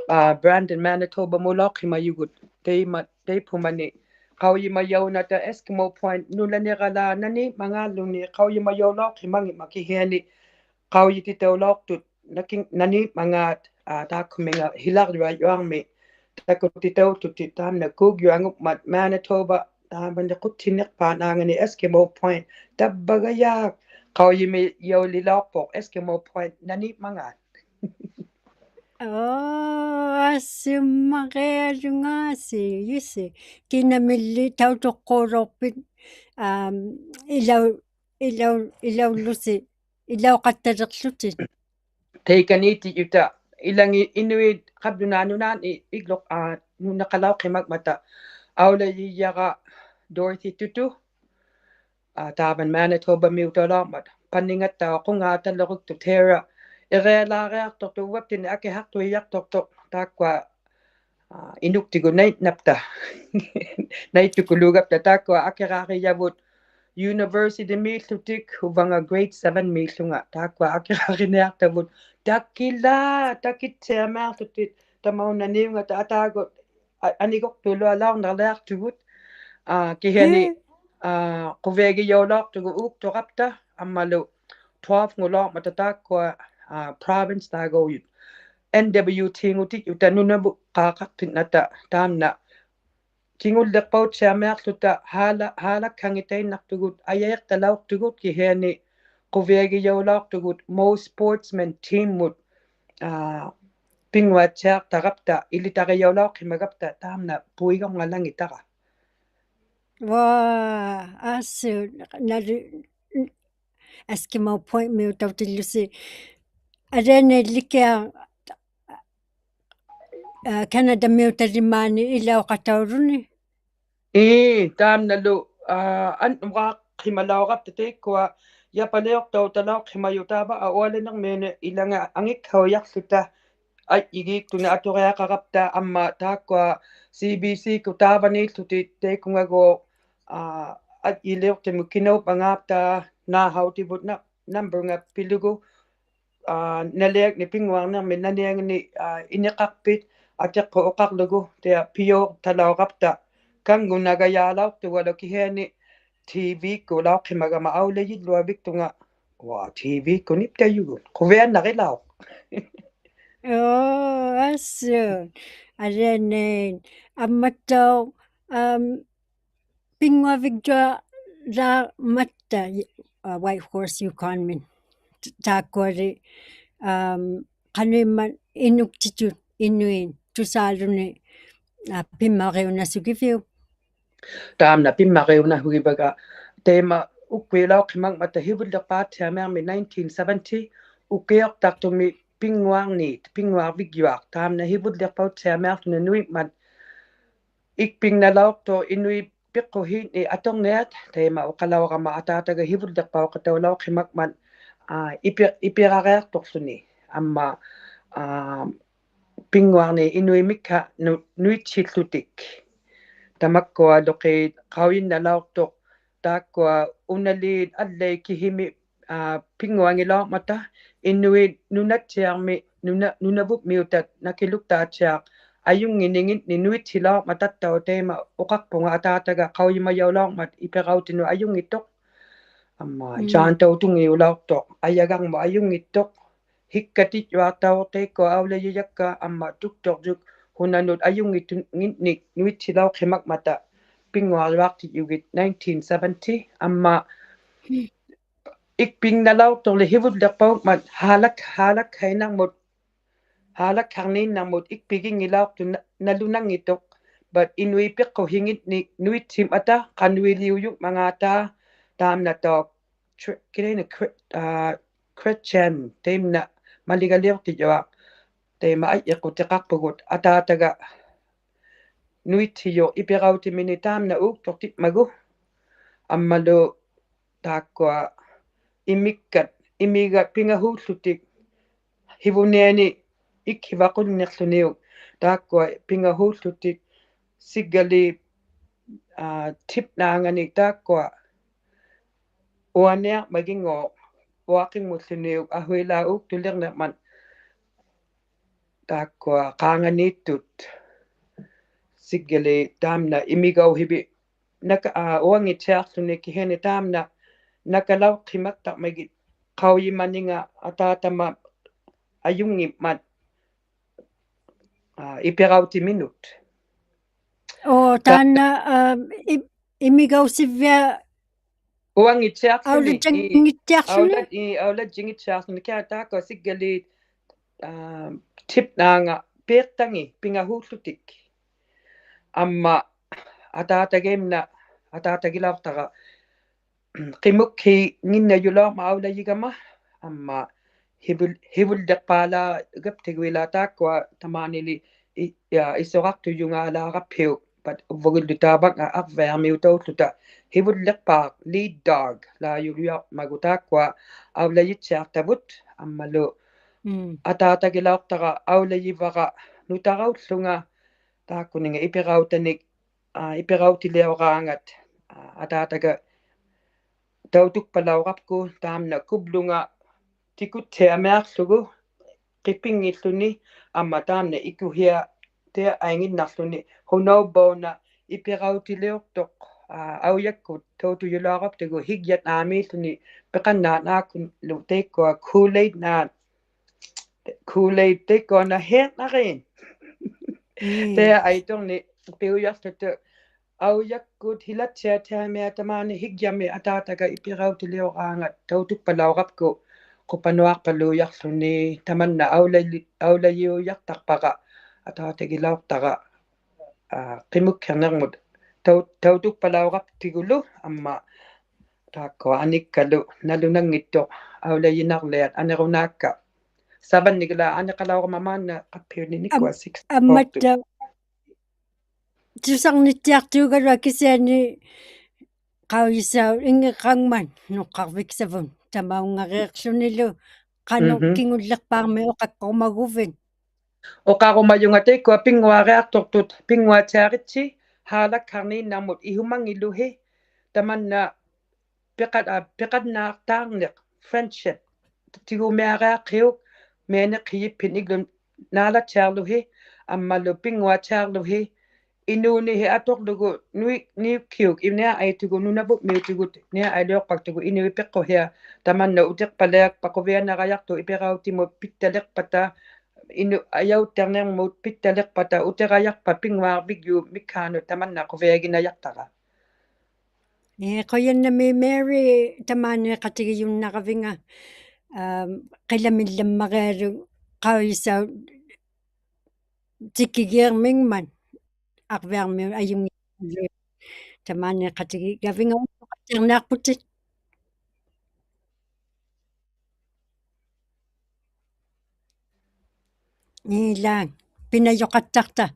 Aa, Brandon, Manitoba-mulauqhimajugut. Taima, taipumani qaujimajaunata Eskimo Point nulaniralaaq naniimmangaalluni qaujimajaulauqhimanngimmat kihani qaujititaulauqtut naki-, naniimmangaat, aa, taakkuminga hilarjuajuarmi takutitauttutit taamna Cook-juangummat Manitoba, taamani quttiniqpaat naangani Eskimo Point, tavvagajaak, qaujimajaulilauqpuq Eskimo Point naniimmangaat. Oo, asummaqiajungaasi, jusi. Kinamilli tautuqquulauqpit, am, ilau-, ilau-, ilaullusi, ilauqattaliqłutit? Taikaniittijuta, ilangi inuit qablunaat nunaanni igluq-, aa, nunaqalauqhimagmata, aulajijara Dorothy Tutu, aa, taavan Manitoba-miutaulauqmat, paningattauq qungaataluruktut taira, irialaariaqtuqtuq, uvaptinni akihaqtuijaqtuqtuq, taakkua, aa, inuktigut nainnapta. Naittukuluugapta, taakkua akirarijavut university-miillutik, uvanga grade seven-miillunga, taakkua akirariniaqtavut, takila, takittiamiaqłutit, tamauna niungata ataagut, a-, aniguqtulualaurnarliaqtugut, aa, kihani, aa, quviagijaulauqtugut uukturapta, ammalu twelve-ngulauqmata taakkua, aa, province-laagaujut. N W T-ngutitjuta Nunavut qaaqaqtinnata taamna kingulliqpauttiamiaqłuta haala-, haalakhanngitainnaqtugut, ajaiqtalauqtugut kihani quviagijaulauqtugut most sportsman team-mut, aa, ᐱᙳᐊᑦᓯᐊᖅᑕᕋᑉᑕ, ᐃᓕᑕᕆᔭᐅᓚᐅᖅᓯᒪᒐᑉᑕ, ᑖᒻᓇ ᐳᐃᒍᕐᖓᓚᖏᑦᑕᕋ. ᐅᐊ, ᐊᓱ, ᓇᓕ, Eskimo Point-ᒥᐅᑕᐅᑎᓪᓗᓯ. ᐊᓕᐊᓇᐃᓪᓕᑭᐊᖅ, ᐋ, Canada-ᒥᐅᑕᓕᒫᓂ ᐃᓚᐅᖃᑕᐅᓗᓂ. ᐄ, ᑖᒻᓇᓗ, ᐋ, ᐊᓐᓄᕌᖅᓯᒪᓚᐅᕋᑉᑕ ᑕᐃᒃᑯᐊ, ᔭᐸᓕᐅᖅᑕᐅᑕᓚᐅᖅᓯᒪᔪᑦ ᑕᕝᕙ ᐊ-, ᐅᐊᓕᓂᕐᒦᓂ ᐃᓚᖓ ᐊᖏᒃᓴᐅᔭᖅᖢᑕ, ᐊᔾᔨᒌᒃᑐᓂ ᐊᑐᕆᐊᖃᕋᑉᑕ, ᐊᒻᒪ ᑖᒃᑯᐊ C B C-ᑯᑦ ᑖᕙᓃᖦᖢᑎᒃ ᑕᐃᑯᙵᒎᖅ, ᐋ, ᐊᔾᔨᓕᐅᖅᑎᒧᑦ ᑭᓇᐅᑉᐸᖔᑉᑕ, ᓈᓴᐅᑎᕗᑦ ᓇ-, number-ᖓ ᐱᓗᒍ, ᐋ, ᓇᓕᐊᖕᓂ ᐱᙳᐊᕐᓂᕐᒥᒃ ᓇᓂᐊᖏᓐᓂ, ᐋ, ᐃᓂᖃᖅᐱᑦ, ᐊᑎᖅᑯᖅ ᐅᖃᕐᓗᒍ, ᑕᐃᔭ ᐱᔫᖅᑕᓚᐅᕋᑉᑕ, ᑲᙳᓇᒐᔮᓚᐅᖅᑐᒐᓗ ᑭᓯᐊᓂ TV-ᒃᑯᓚᐅᖅᓯᒪᒐᒪ ᐊᐅᓚᔨᓪᓗᐊᕕᒃᑐᖓ, ᐅᐊ, TV-ᒃᑯᓐᓂᑉᑕᔪᒍᑦ, ᖁᕕᐊᓇᕆᓚᐅᖅ. ᐆ, ᐊᓱ. ᐊᓕᐊᓇᐃᑦ, ᐊᒻᒪᑦᑕᐅᖅ, ᐊᒻ, ᐱᙳᐊᕕᒡᔪᐊᓛᒻᒪᑦᑕ, ᐋ, Whitehorse, Yukon-ᒥ. ᑖᒃᑯᐊᓕ, ᐊᒻ, ᖃᓄᐃᒻᒪᑦ ᐃᓄᒃᑎᑐᑦ ᐃᓄᐃᑦ ᑐᓵᓗᓂ, ᐋ, ᐱᒻᒪᕆᐅᓇᓱᒋᕕᐅᒃ. ᑖᒻᓇ ᐱᒻᒪᕆᐅᓇᓱᒋᕙᒐ, ᑕᐃᒪ ᐅᒃᑯᐃᓚᐅᖅᓯᒪᖕᒪᑕ ᓯᕗᓪᓕᖅᐹᑦᓯᐊᒥᐊᕐᒥ nineteen seventy, ᐅᑭᐅᖅᑕᖅᑐᒥ ᐱᙳᐊᕐᓃᑦ, ᐱᙳᐊᕐᕕᒡᔪᐊᖅ, ᑖᒻᓇ ᓯᕗᓪᓕᖅᐸᐅᑦᓯᐊᒥᐊᕐᓗᓂ ᓄᐃᒻᒪᑦ ᐃᒃᐱᖕᓇᓚᐅᖅᑐᖅ ᐃᓄᐃᑦ ᐱᖅᑯᓯᖏᓐᓂᒃ ᐊᑐᕐᓂᐊᑦ, ᑕᐃᒪ ᐅᖃᓚᐅᕋᒪ ᐊᑖᑕᒐ ᓯᕗᓪᓕᖅᐸᐅᖃᑕᐅᓚᐅᖅᓯᒪᖕᒪᑦ, ᐋ, ᐃᐱ-, ᐃᐱᕋᕆᐊᖅᑐᖅᖢᓂ, ᐊᒻᒪ, ᐋ, ᐱᙳᐊᕐᓃᑦ ᐃᓄᐃᑦ ᒥᒃᓵᖅ ᓄ-, ᓄᐃᑦᓯᖦᖢᑎᒃ. ᑕᒪᒃᑯᐊᓗᖅᑮᑦ ᖃᐅᔨᓐᓇᓚᐅᖅᑐᖅ, ᑖᒃᑯᐊ ᐅᓇᓖᑦ ᐊᓪᓚᐃᑦ ᑭᓯᒥ, ᐋ, ᐱᙳᐊᙱᓚᐅᕐᒪᑕ, ᐃᓄᐃᑦ ᓄᓇᑦᓯᐊᕐᒥ, ᓄᓇ-, ᓄᓇᕗᒻᒥᐅᑕᑦ ᓇᑭᓗᒃᑖᑦᓯᐊᖅ, ᐊᔪᙱᓂᖏᓐᓂᒃ ᓄᐃᑦᓯᓚᐅᕐᒪᑕᑦᑕᐅᖅ ᑕᐃᒪ ᐅᖃᖅᐳᖓ ᐊᑖᑕᒐ ᖃᐅᔨᒪᔭᐅᓚᐅᕐᒪᑦ ᐃᐱᕋᐅᑎᓄᑦ ᐊᔪᙱᑦᑐᖅ. ᐊᒻᒪ, ᒻᒻ. John Doe-ᑐᙱᐅᓚᐅᖅᑐᖅ, ᐊᔭᒐᕐᒧᑦ ᐊᔪᙱᑦᑐᖅ, ᓯᒃᑲᑎᒡᔪᐊᖅᑕᐅᖅ ᑕᐃᒃᑯᐊ ᐊᐅᓚᔨᔭᒃᑲ, ᐊᒻᒪ ᑐᒃᑐᕐᔪᒃ ᓱᓇᓄᑦ ᐊᔪᙱᑦᑐᖏᓐᓂᒃ ᓄᐃᑦᓯᓚᐅᖅᓯᒪᖕᒪᑕ, ᐱᙳᐊᕐᔪᐊᖅᑎᔾᔪᒋᑦ nineteen seventy, ᐊᒻᒪ ᒻᒻ. ᐃᒃᐱᖕᓇᓚᐅᖅᑐᕐᓕ ᓯᕗᓪᓕᖅᐸᐅᖕᒪᑦ ᓵᓚᒃ-, ᓵᓚᒃᓴᐃᓐᓇᕐᒧᑦ, ᓵᓚᒃᓴᕐᓃᓐᓇᕐᒧᑦ ᐃᒃᐱᒋᙱᓚᐅᖅᑐᑦ ᓇ-, ᓇᓗᓇᙱᑦᑐᖅ, but ᐃᓄᐃᑦ ᐱᖅᑯᓯᖏᓐᓂᒃ ᓄᐃᑦᓯᒪᑕ, ᖃᓄᐃᓕᐅᔪᖕᒪᖔᑕ, ᑖᒻᓇᑦᑕᐅᖅ, Chri-, ᑭᓇᐃᓐᓇ Chri-, ᐋ, Chrétien, ᑕᐃᒪᓐᓇ ᒪᓕᒐᓕᐅᖅᑎᔾᔪᐊᖅ, ᑕᐃᒪ ᐊᔾᔨᖁᑎᖃᖅᐳᒍᑦ, ᐊᑖᑕᒐ ᓄᐃᑦᓯᔪᖅ ᐃᐱᕋᐅᑎᒥᓂᖅ ᑖᒻᓇ ᐆᒃᑐᖅᑎᒻᒪᒍ, ᐊᒻᒪᓗ ᑖᒃᑯᐊ ᐃᒥᒃᑲᑦ, ᐃᒥᒐ ᐱᖓᓲᖦᖢᑎᒃ, ᓯᕗᓂᐊᓂ ᐃᒃᓯᕙᖁᓐᓂᖅᖢᓂᐅᒃ, ᑖᒃᑯᐊ ᐱᖓᓲᖦᖢᑎᒃ, ᓯᒡᒐᓖᑦ, ᐋ, ᑎᑉ ᓈᖓᓂᒃ ᑖᒃᑯᐊ ᐅᐊᓂᐊᕐᒪᒋᙴᖅ, ᐅᐊᕿᖕᒧᖦᖢᓂᐅᒃ, ᐊᓱᐃᓛᒃ ᐆᒃᑐᓕᕐᓂᕐᒪᑦ, ᑖᒃᑯᐊ ᖄᖓᓃᑦᑐᑦ, ᓯᒡᒐᓖᑦ ᑖᒻᓇ ᐃᒥᒐᐅᓯᕕᑦ, ᓇᑲ-, ᐋ, ᐅᐊᙱᑦᓯᐊᖅᖢᓂ ᑭᓯᐊᓂ ᑖᒻᓇ ᓇᑲᓚᐅᖅᓯᒪᒃᑕᕐᒪᒋᑦ ᖃᐅᔨᒪᓂᖓ ᐊᑖᑕᒪ ᐊᔪᙱᖕᒪᑦ, ᐋ, ᐃᐱᕋᐅᑎᒥᓄᑦ. ᐆ, ᑖ-, ᑖᓐᓇ, ᐋ, ᐃ-, ᐃᒥᒐᐅᓯᕕᐊ ᐅᐊᙱᑦᓯᐊᖅᖢᓂ, ᐄ, ᐊᐅᓚᔾᔨᙱᑦᓯᐊᖅᖢᓂ? ᐊᐅᓚ-, ᐄ, ᐊᐅᓚᔾᔨᙱᑦᓯᐊᖅᖢᓂ, ᑭᐊ ᑖᒃᑯᐊ ᓯᒡᒐᓖᑦ, ᐋ, ᑎᑉ ᓈᖓ ᐲᖅᑕᖏᑦ ᐱᖓᓲᖦᖢᑎᒃ. ᐊᒻᒪ ᐊᑖᑕᒐᐃᒻᓇ, ᐊᑖᑕᒋᓚᐅᖅᑕᕋ, ᕿᒧᒃᕼᐃᖏᓐᓇᔪᓚᐅᕐᒪᑦ ᐊᐅᓚᔨᒐᒪ, ᐊᒻᒪ ᓯᕗᓪ-, ᓯᕗᓪᓕᖅᐹᓚᒐᑉᑎᒍᐃᓛᒃ ᑖᒃᑯᐊ ᑕᒫᓂᓕ ᐃ-, ᐃ-, ᐋ, ᐃᓱᕋᖅᑐᔪᖔᓚᒐᑉᓯᐅᒃ, but ᐅᕝᕙᒍᓪᓗ ᑕᕝᕙᙵᑦ ᐊᕐᕕᐊᕐᒥᐅᑕᐅᓪᓗᑕ ᓯᕗᓪᓕᖅᐹᖅ, lead dog-ᓚᔪᓕᐅᕐᒪᒍ ᑖᒃᑯᐊ ᐊᐅᓚᔨᑦᓯᐊᖅᑕᕗᑦ, ᐊᒻᒪᓗ, ᒻᒻ. ᐊᑖᑕᒋᓚᐅᖅᑕᕋ ᐊᐅᓚᔨᕙᕋ ᓄᑕᕋᐅᓪᓗᖓ ᑖᒃᑯᓂᖓ ᐃᐱᕋᐅᑕᓂᒃ, ᐋ, ᐃᐱᕋᐅᑎᓕᐅᕌᖓᑦ, ᐋ, ᐊᑖᑕᒐ ᑕᐅᑐᒃᐸᓚᐅᕋᑉᑯ ᑖᒻᓇ ᑯᑉᓗᖓ ᑎᑯᑦᓯᐊᒥᐊᖅᖢᒍ ᕿᐱᙱᖦᖢᓂ, ᐊᒻᒪ ᑖᒻᓇ ᐃᑯᓯᐊ ᑕᐃᔭ ᐊᐃᙱᓐᓇᖅᖢᓂ, ᓱᓇᐅᕝᕙᐅᓇ ᐃᐱᕋᐅᑎᓕᐅᖅᑐᖅ, ᐋ, ᐊᐅᔭᒃᑯᑦ ᑕᐅᑐᔪᓚᐅᕋᑉᑕᒍ ᓯᒡᔭᖅ ᐊᒦᖦᖢᓂ, ᐱᖃᓐᓈᓐᓈᒃᑯᓪᓗ ᑕᐃᒃᑯᐊ Kool-Aid ᓈ-, Kool-Aid ᑕᐃᒃᑯᐊ ᓇ-, ᕼᐃᕐᓇᕇᓐ. ᒻᒻ. ᑕᐃᔭ ᐊᐃᑦᑐᕐᓂᖅ ᐱᐅᔭᖅᖢᑕ ᐊᐅᔭᒃᑯᑦ ᓯᓚᑦᓯᐊᑦᓯᐊᒥᐊᖅ ᑕᒫᓂ ᓯᒡᔭᒥ ᐊᑖᑕᒐ ᐃᐱᕋᐅᑎᓕᐅᕌᖓᑦ ᑕᐅᑐᒃᐸᓚᐅᕋᑉᑯ ᖁᐸᓄᐊᖅᐸᓘᔭᖅᖢᓂ ᑕᒪᓐᓇ ᐊᐅᓚᔨ-, ᐊᐅᓚᔨᐅᔭᖅᑕᖅᐸᕋ ᐊᑖᑕᒋᓚᐅᖅᑕᕋ, ᐋ, ᕿᒧᒃᓴᕐᓂᕐᒧᑦ ᑕᐅ-, ᑕᐅᑐᒃᐸᓚᐅᕋᑉᑎᒍᓗ ᐊᒻᒪ ᑖᒃᑯᐊ ᐊᓂᒃᑲᓗ ᓇᓗᓇᙱᑦᑐᖅ ᐊᐅᓚᔨᓇᕐᓕᐊᑦ ᐊᓂᕈᓈᒃᑲ. ᓴᕙᓐᓂᒡᓗ ᐊᓂᖃᓚᐅᕋᒪ ᒫᓐᓇ ᖃᑉᐱᐅᓂ ᓂᑯᐊ six. ᐊᒻ-, ᐊᒻᒪᑦᑕ ᑐᓴᕐᓂᑦᑎᐊᖅᑑᒐᓗᐊᑦ ᑭᓯᐊᓂ ᖃᐅᔨᓴᐅᑦ ᐃᙱᖃᕐᒪᑦ ᓄᖅᑲᕐᕕᒃᓴᕗᑦ ᑕᒪᐅᙵᕇᖅᖢᓂᓗ ᖃᓄᖅ ᒻᒻ. ᑭᖑᓪᓕᖅᐹᕐᒥᒃ ᐅᖃᒃᑯᒪᒍᕕᑦ. ᐅᖃᕈᒪᔪᖓ ᑕᐃᒃᑯᐊ ᐱᙳᐊᕆᐊᖅᑐᖅᑐᑦ ᐱᙳᐊᑦᑎᐊᕆᑦᓯ ᓵᓚᒃᓴᕐᓃᓐᓇᕐᒧᑦ ᐃᓱᒪᙱᓗᓯ ᑕᒪᓐᓇ ᐱᖃ-, ᐋ, ᐱᖃᓐᓇᖅᑖᕐᓂᖅ friendship ᑎᒍᒥᐊᕆᐊᖅᓯᐅᒃ ᒥᐊᓂᖅᓯᔨᑉᓯᓐᓂᒡᓗ ᓈᓚᑦᑎᐊᕐᓗᓯ ᐊᒻᒪᓗ ᐱᙳᐊᑦᑎᐊᕐᓗᓯ ᐃᓅᓂᓯ ᐊᑐᕐᓗᒍ ᓂᐅ-, ᓂᐅᒃᓯᐅᒃ ᐃᓐᓂᐊ ᐊᐃᑦᑐᒍ ᓄᓇᕗᒻᒥᐅᑎᒍᑦ ᓂᐊ ᐊᐃᓕᐅᖅᐸᒃᑐᒍ ᐃᓄᐃᑦ ᐱᖅᑯᓯᐊ ᑕᒪᓐᓇ ᐅᑎᖅᐸᓪᓕᐊᖅᐸ ᖁᕕᐊᓇᕋᔭᖅᑐᖅ ᐃᐱᕋᐅᑎᒧᑦ ᐱᑦᑕᓕᖅᐸᑕ ᐃᓄ-, ᐊᔭᐅᑦᑎᕐᓂᕐᒧᑦ ᐱᑦᑕᓕᖅᐸᑕ ᐅᑎᕋᔭᖅᐸ ᐱᙳᐊᕐᕕᒡᔪᑦ ᒥᒃᓵᓄᑦ ᑕᒪᓐᓇ ᖁᕕᐊᒋᓇᔭᖅᑕᕋ. ᐄ, ᖁᔭᓐᓇᒦᒃ Mary ᑕᒫᓃᖃᑎᒋᔪᓐᓇᕋᕕᙵ, ᐋᒻ, ᕿᓚᒥᓪᓚᒻᒪᕆᐊᓗᒃ ᖃᐅᔨᓴᐅᑦ ᑎᑭᒌᕐᒥᖕᒪᑦ ᐊᕐᕕᐊᕐᒥᐅᑦ ᐊᔪᙱᓪᓗ ᑕᒫᓃᖃᑎᒋᒐᕕᙵ ᐅᓪᓗᖃᑦᑎᐊᕐᓂᐊᖅᐳᑎᑦ. ᐄᓛᒃ, ᐱᓇᔪᖃᑦᑕᖅᑕ.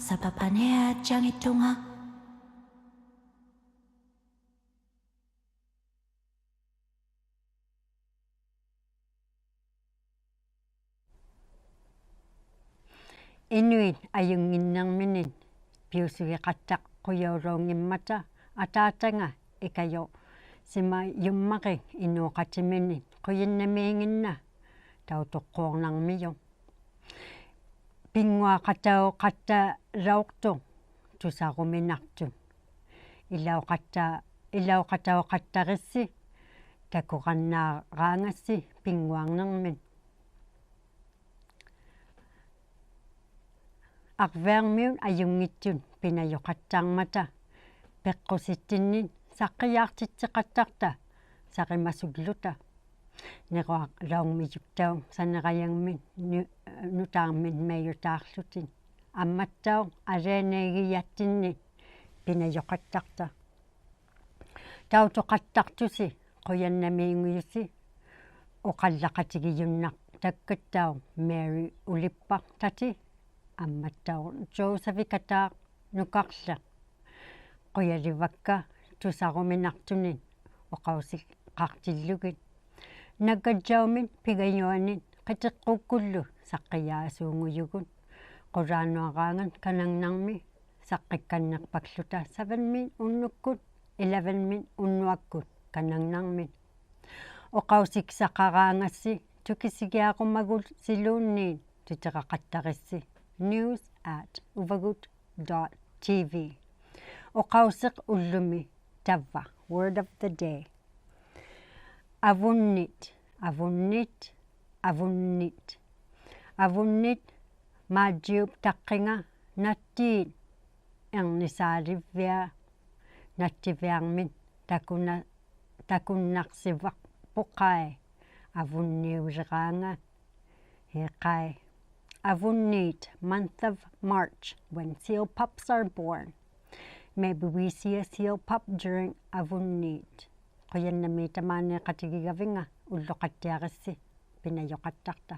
Sapapania Jangitunnga. Inuit ajunnginnirminik piusugiqattaqqujaulaunngimmata ataatanga ikajusimajummarik inuuqatiminik, qujanamiinnginna tautuqquurnarmijuq. Pinnguaqatauqattalauqtuq, tusaruminaqtuq. ilauqatta-, ilauqatauqattarissi takuqannaaraangassi pinnguarnirmit. Arviarmiut ajunngitsut pinajuqattarmata piqqusittinnit saqqijaaqtitsiqattarta sarimasulluta. Nirualaurmijuktauq sanirajangmit nu-, nutaarmit maiutaarlutik. Ammattauq alianaigijattinnit pinajuqattarta. Tautuqattaqtusi qujannamiingujusi uqallaqatigijunnaqtakkattauq Mary Ulippaq Tati ammattauq Joseph-ikataaq Nukarliq. Qujalivakka tusaruminaqtunit uqausiqaqtillugit. Naggajjaumit pingajuanit qitiqquukkullu saqqijaasuungujugut. Qulaanuaraangat kanangnarmi saqqikkanniqpakłuta seven-mit unnukkut eleven-mit unnuakkut kanangnarmit. Uqausiksaqaraangassi tukisigiarumagusiluunniit titiraqattarissi news at uvagut dot T V. Uqausiq ullumi tavva, word of the day. Avunnit, avunnit, avunnit. Avunnit maajjiup taqqinga nattiit irnisaalivia, nattiviarmit takuna-, takunnaqsivaqpuq qai avunniuliraangat. Iqai. Avunniit, month of March, when seal pups are born. Maybe we see a seal pup during Avunniit. Qujannamiik tamaaniiqatigigavinga ulluqattiarissi pinajuqattaqta.